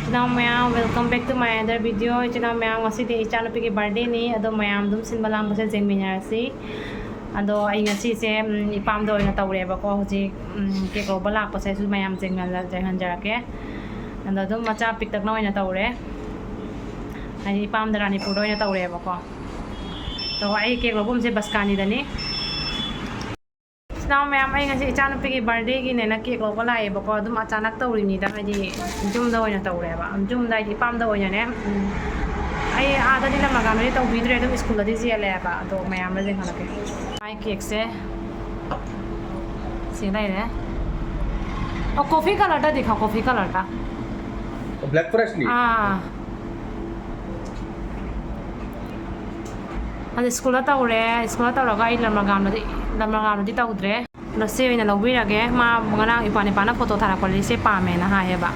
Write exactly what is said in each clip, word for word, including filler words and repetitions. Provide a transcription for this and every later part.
ꯏꯆꯤꯟ ꯏꯅꯥꯎ ꯃꯌꯥꯝ, welcome back to my other video. ꯏꯆꯤꯟ ꯏꯅꯥꯎ ꯃꯌꯥꯝ, ꯉꯁꯤꯗꯤ ꯏꯆꯥꯅꯨꯄꯤꯒꯤ birthdayꯅꯤ, ꯑꯗꯣ ꯃꯌꯥꯝ ꯑꯗꯨꯝ ꯁꯤꯟꯕ ꯂꯥꯡꯕꯁꯦ ꯌꯦꯡꯃꯤꯟꯅꯔꯁꯤ꯫ ꯑꯗꯣ ꯑꯩ ꯉꯁꯤꯁꯦ, ꯎꯝ, ꯏꯄꯥꯝꯗ ꯑꯣꯏꯅ ꯇꯧꯔꯦꯕꯀꯣ꯫ ꯍꯧꯖꯤꯛ, ꯎꯝ, cake ꯂꯧꯕ ꯂꯥꯛꯄꯁꯦ ꯑꯩꯁꯨ ꯃꯌꯥꯝ ꯌꯦꯡꯍꯜꯂ-, ꯌꯦꯡꯍꯟꯖꯔꯛꯀꯦ꯫ ꯑꯗꯣ ꯑꯗꯨꯝ ꯃꯆꯥ ꯄꯤꯛꯇꯛꯅ ꯑꯣꯏꯅ ꯇꯧꯔꯦ, ꯍꯥꯏꯗꯤ ꯏꯄꯥꯝꯗ ꯔꯥꯅꯤꯄꯨꯔꯗ ꯑꯣꯏꯅ ꯇꯧꯔꯦꯕꯀꯣ꯫ ꯑꯗꯣ ꯑꯩ cake ꯂꯧꯐꯝꯁꯦ ꯕꯁꯀꯥꯅꯤꯗꯅꯤ꯫ ꯏꯆꯤꯟ ꯏꯅꯥꯎ ꯃꯌꯥꯝ, ꯑꯩ ꯉꯁꯤ ꯏꯆꯥꯅꯨꯄꯤꯒꯤ birthdayꯒꯤꯅꯦꯅ cake ꯂꯧꯕ ꯂꯥꯛꯑꯦꯕꯀꯣ꯫ ꯑꯗꯨꯝ ꯑꯆꯥꯅꯛ ꯇꯧꯔꯤꯅꯤꯗ, ꯍꯥꯏꯗꯤ ꯌꯨꯝꯗ ꯑꯣꯏꯅ ꯇꯧꯔꯦꯕ, ꯌꯨꯝꯗ ꯍꯥꯏꯗꯤ ꯏꯄꯥꯝꯗ ꯑꯣꯏꯅꯅꯦ꯫ ꯎꯝ, ꯑꯩ ꯑꯥꯗꯗꯤ ꯂꯝꯃꯒꯥꯝꯗꯗꯤ ꯇꯧꯕꯤꯗ꯭ꯔꯦ, ꯑꯗꯨꯝ ꯁ꯭ꯀꯨꯜꯗꯗꯤ ꯆꯦꯜꯂꯦꯕ꯫ ꯑꯗꯣ ꯃꯌꯥꯝꯅ ꯌꯦꯡꯍꯜꯂꯛꯀꯦ꯫ ꯃꯥꯏ cakeꯁꯦ ꯁꯤ ꯂꯩꯔꯦ꯫ ꯑꯣ, coffee colourꯗꯗꯤ ꯈꯥ, coffee colourꯗ꯫ Black forestꯅꯤ? ꯑꯥ꯫ ꯑꯗ ꯁ꯭ꯀꯨꯜꯗ ꯇꯧꯔꯦ꯫ ꯁ꯭ꯀꯨꯜꯗ ꯇꯧꯔꯒ ꯑꯩ ꯂꯝꯃꯒꯥꯝꯗꯗꯤ, ꯂꯝꯃꯒꯥꯝꯗꯗꯤ ꯇꯧꯗ꯭ꯔꯦ꯫ ꯑꯗꯣ ꯁꯤ ꯑꯣꯏꯅ ꯂꯧꯕꯤꯔꯒꯦ꯫ ꯃꯥ ꯉꯔꯥꯡ ꯏꯄ꯭ꯋꯥ ꯅꯤꯄꯥꯅ photo ꯊꯥꯔꯛꯄꯗꯗꯤ ꯁꯤ ꯄꯥꯝꯃꯦꯅ ꯍꯥꯏꯌꯦꯕ꯫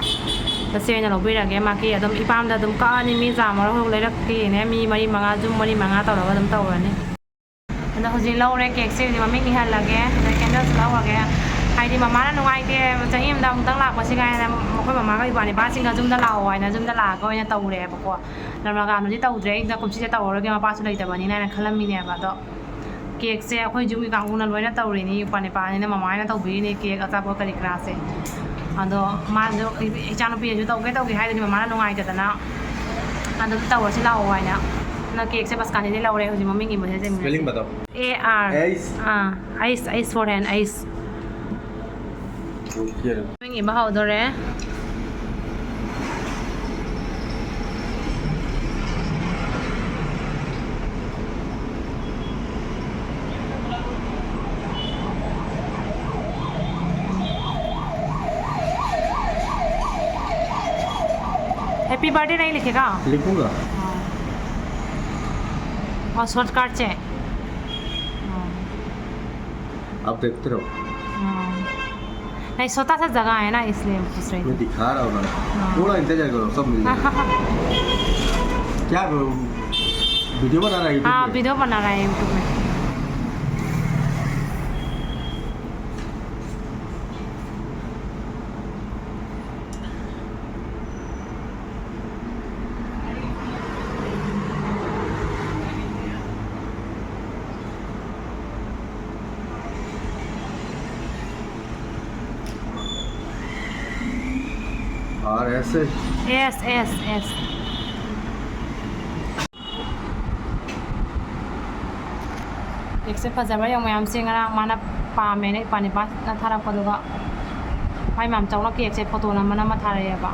ꯑꯗꯣ ꯁꯤ ꯑꯣꯏꯅ ꯂꯧꯕꯤꯔꯒꯦ꯫ ꯃꯥꯒꯤ ꯑꯗꯨꯝ ꯏꯄꯥꯝꯗ ꯑꯗꯨꯝ ꯀꯛꯑꯅꯤ꯫ ꯃꯤ ꯆꯥꯝꯃꯔꯣꯝ ꯂꯩꯔꯛꯀꯦꯅꯦ꯫ ꯃꯤ ꯃꯔꯤ ꯃꯉꯥ, ꯌꯨꯝ ꯃꯔꯤ ꯃꯉꯥ ꯇꯧꯔꯒ ꯑꯗꯨꯝ ꯇꯧꯔꯅꯤ꯫ ꯑꯗꯣ ꯍꯧꯖꯤꯛ ꯂꯧꯔꯦ꯫ Cakeꯁꯦ ꯍꯧꯖꯤꯛ ꯃꯃꯤꯡ ꯏꯍꯜꯂꯒꯦ꯫ ꯑꯗ candleꯁꯨ ꯂꯧꯔꯒꯦ꯫ ꯍꯥꯏꯗꯤ ꯃꯃꯥꯅ ꯅꯨꯡꯉꯥꯏꯇꯦ, ꯆꯍꯤ ꯑꯃꯗ ꯑꯃꯨꯛꯇꯪ ꯂꯥꯛꯄꯁꯤ ꯀꯥꯏꯅ ꯑꯩꯈꯣꯏ ꯃꯃꯥꯒ ꯏꯄ꯭ꯋꯥ ꯅꯤꯄꯥꯁꯤꯡꯒ ꯌꯨꯝꯗ ꯂꯥꯛꯑꯣ ꯍꯥꯏꯅ ꯌꯨꯝꯗ ꯂꯥꯛꯑꯒ ꯑꯣꯏꯅ ꯇꯧꯔꯦꯕꯀꯣ꯫ ꯂꯝꯃꯒꯥꯝꯗꯗꯤ ꯇꯧꯗ꯭ꯔꯦ꯫ ꯑꯩꯅ ꯀꯨꯝꯁꯤꯁꯦ ꯇꯧꯔꯔꯣꯏꯒꯦ, ꯃꯄꯥꯁꯨ ꯂꯩꯇꯕꯅꯤꯅ ꯍꯥꯏꯅ ꯈꯜꯂꯝꯃꯤꯅꯦꯕ꯫ ꯑꯗꯣ cakeꯁꯦ ꯑꯩꯈꯣꯏ ꯌꯨꯝꯒꯤ ꯀꯥꯡꯕꯨꯅ ꯂꯣꯏꯅ ꯇꯧꯔꯤꯅꯤ, ꯏꯄ꯭ꯋꯥ ꯅꯤꯄꯥꯅꯤꯅ ꯃꯃꯥꯅ ꯇꯧꯕꯤꯔꯤꯅꯤ cake, ꯑꯆꯥꯄꯣꯠ ꯀꯔꯤ ꯀꯔꯥꯁꯦ꯫ ꯑꯗꯣ ꯃꯥꯁꯨ, ꯏꯆꯥꯅꯨꯄꯤꯅꯁꯨ ꯇꯧꯒꯦ ꯇꯧꯒꯦ ꯍꯥꯏꯗꯨꯅꯤ, ꯃꯃꯥꯅ ꯅꯨꯡꯉꯥꯏꯇꯗꯅ ꯑꯗꯨꯝ ꯇꯧꯔꯁꯤ ꯂꯥꯛꯑꯣ ꯍꯥꯏꯅ꯫ ꯑꯗꯣ cakeꯁꯦ ꯕꯁꯀꯥꯅꯤꯗꯩ ꯂꯧꯔꯦ꯫ ꯍꯧꯖꯤꯛ ꯃꯃꯤꯡ ꯏꯕꯁꯦ ꯌꯦꯡꯉꯁꯤ꯫ Spelling ꯕꯇꯥꯎ꯫ A R꯫ Ace꯫ Ah, ice, ice for an ice꯫ Okay꯫ ꯃꯃꯤꯡ ꯏꯕ ꯍꯧꯗꯣꯔꯦ꯫ Happy birthday नहीं लिखेगा? लिखूंगा। हाँ। और shortcut से। हाँ। आप देखते रहो। हाँ। नहीं, छोटा सा जगह है ना, इसलिए पूछ रही मैं थी। दिखा रहा हूँ ना। हाँ। थोड़ा इंतजार करो, सब मिल जाएगा। क्या करूँ? वीडियो बना रहा है YouTube हाँ, में। वीडियो बना रहा है YouTube में। ꯑꯥꯔ ꯑꯦꯁ ꯑꯦ꯫ ꯑꯦꯁ ꯑꯦꯁ ꯑꯦꯁ꯫ ꯀꯦꯛꯁꯦ ꯐꯖꯕ꯭ꯔꯥ ꯌꯦꯡꯉꯣ ꯃꯌꯥꯝꯁꯦ꯫ ꯉꯔꯥꯡ ꯃꯥꯅ ꯄꯥꯝꯃꯦꯅ ꯏꯄꯥ ꯅꯤꯄꯥꯅ ꯊꯥꯔꯛꯄꯗꯨꯒ ꯃꯥꯏ ꯃꯌꯥꯝ ꯆꯧꯅ ꯀꯦꯛꯁꯦ ꯐꯣꯇꯣ ꯅꯝꯃ ꯅꯝꯃ ꯊꯥꯔꯛꯑꯦꯕ꯫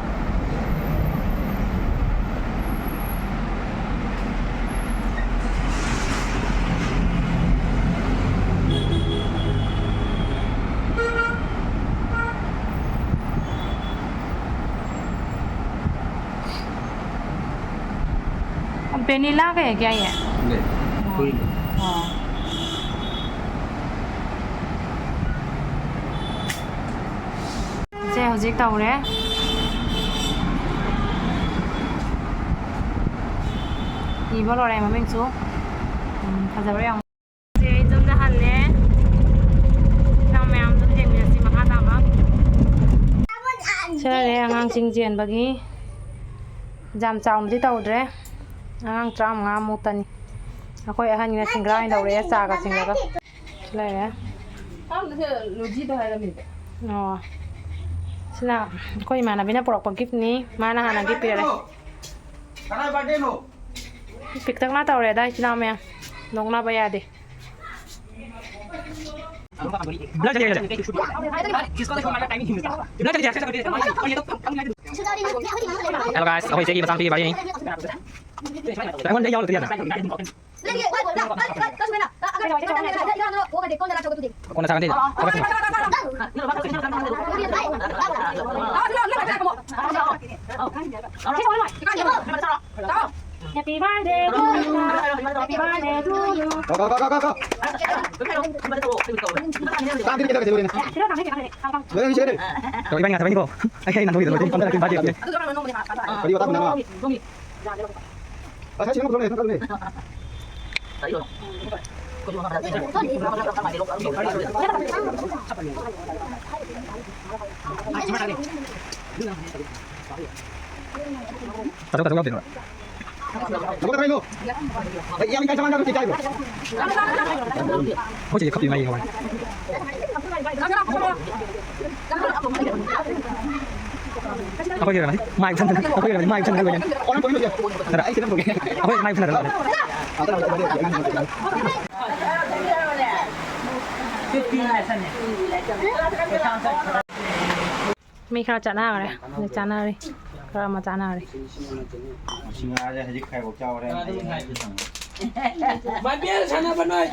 वेनिला का है क्या ये? नहीं, कोई नहीं। हाँ। ꯁꯦ ꯍꯧꯖꯤꯛ ꯇꯧꯔꯦ꯫ ꯏꯕ ꯂꯣꯏꯔꯦ ꯃꯃꯤꯡꯁꯨ꯫ ꯎꯝ, ꯐꯖꯕ꯭ꯔꯥ ꯌꯦꯡꯉꯣ꯫ ꯁꯦ ꯑꯩ ꯌꯨꯝꯗ ꯍꯜꯂꯦ꯫ ꯅꯪ ꯃꯌꯥꯝꯗꯣ ꯌꯦꯡꯃꯤꯟꯅꯁꯤ ꯃꯈꯥ ꯇꯥꯕ꯫ ꯁꯤ ꯂꯩꯔꯦ ꯑꯉꯥꯡꯁꯤꯡ ꯆꯦꯟꯕꯒꯤ꯫ ꯌꯥꯝ ꯆꯥꯎꯅꯗꯤ ꯇꯧꯗ꯭ꯔꯦ꯫ ꯑꯉꯥꯡ ꯇꯔꯥꯃꯉꯥ ꯃꯨꯛꯇꯅꯤ꯫ ꯑꯩꯈꯣꯏ ꯑꯍꯟꯒꯤꯅ ꯁꯤꯡꯒ꯭ꯔꯥ ꯑꯣꯏꯅ ꯂꯧꯔꯛꯑꯦ, ꯆꯥꯒ ꯁꯤꯡꯒ꯭ꯔꯥꯒ꯫ ꯁꯤ ꯂꯩꯔꯦ꯫ ꯑꯣ꯫ ꯁꯤꯅ ꯑꯩꯈꯣꯏ ꯏꯃꯥꯟꯅꯕꯤꯅ ꯄꯨꯔꯛꯄ gift ꯅꯤ꯫ ꯃꯥꯅ ꯍꯥꯟꯅ gift ꯄꯤꯔꯛꯑꯦ꯫ ꯀꯅꯥꯏ birthday ꯅꯣ? ꯄꯤꯛꯇꯛꯅ ꯇꯧꯔꯦꯗ ꯏꯆꯤꯟ ꯏꯅꯥꯎ ꯃꯌꯥꯝ꯫ ꯅꯣꯛꯅꯕ ꯌꯥꯗꯦ꯫ Hello guys, ꯑꯩꯈꯣꯏ ꯏꯆꯦꯒꯤ ꯃꯆꯥꯅꯨꯄꯤꯒꯤ birthday ꯅꯤ꯫ ꯑꯩꯉꯣꯟꯗ ꯌꯥꯎꯔꯛꯇ꯭ꯔꯤ ꯌꯥꯗ꯭ꯔꯥ? ꯀꯣꯟꯅ ꯁꯥꯒꯠꯇꯣꯏꯅꯦ꯫ Happy birthday to you. Happy birthday to you. ꯀꯣ, ꯀꯣ, ꯀꯣ, ꯀꯣ, ꯀꯣ꯫ ꯁꯤꯗ ꯊꯝꯃꯦ, ꯁꯤꯗ ꯊꯝꯃꯦ꯫ ꯂꯣꯏꯔꯦ, ꯁꯤꯗ ꯂꯣꯏꯔꯦ꯫ ꯇꯧ, ꯏꯕꯥꯅꯤ ꯉꯥꯛꯇ ꯏꯕꯥꯅꯤꯀꯣ꯫ ꯑꯩ, ꯑꯩ ꯅꯥꯟꯊꯣꯛꯈꯤꯗꯕ ꯂꯣꯏꯔꯦ꯫ ꯀꯔꯤ ꯋꯥꯇꯥ ꯈꯨꯝꯅꯕ? ꯑꯁ, ꯁꯤꯅ ꯄꯨꯊꯣꯛꯂꯦ, ꯊꯣꯛꯂꯦ꯫ ꯇꯥꯊꯣꯛ, ꯇꯥꯊꯣꯛ ꯌꯥꯎꯗꯦꯕ꯫ ꯑꯩ ꯌꯥꯝ ꯏꯀꯥꯏ ꯊꯝꯃꯒ ꯀꯩ ꯏꯀꯥꯏꯕ꯭ꯔꯣ? ꯑꯩꯈꯣꯏ ꯆꯦꯁꯦ ꯈꯞꯄꯤ ꯃꯥꯒꯤ ꯍꯋꯥꯏ꯫ ꯑꯩꯈꯣꯏꯒꯤ ꯑꯣꯏꯔꯝꯃꯅꯤ꯫ ꯃꯥꯏ ꯎꯠꯁꯟꯗꯅ, ꯑꯩꯈꯣꯏꯒꯤ ꯑꯣꯏꯔꯝꯃꯅꯤ꯫ ꯃꯥꯏ ꯎꯠꯁꯟꯗꯅ ꯂꯣꯏꯔꯦ꯫ ꯑꯩ ꯁꯤꯗ ꯑꯃꯨꯛ ꯊꯣꯛꯂꯛꯀꯦ꯫ ꯑꯩꯈꯣꯏ ꯃꯥꯏ ꯎꯠꯁꯟꯅꯗꯅ ꯂꯣꯏꯔꯦ꯫ ꯃꯤ ꯈꯔ ꯆꯠꯅꯈ꯭ꯔꯦ꯫ ꯑꯗꯨ ꯆꯥꯅꯔꯤ꯫ ꯈꯔ ꯑꯃ ꯆꯥꯅꯔꯤ꯫ ꯁꯤꯡꯍꯥꯔꯁꯦ ꯍꯧꯖꯤꯛ ꯈꯥꯏꯕꯣꯛ ꯆꯥꯎꯔꯦ꯫ ꯃꯥꯏꯕꯦꯜ ꯁꯥꯟꯅꯕ ꯅꯣꯏ꯫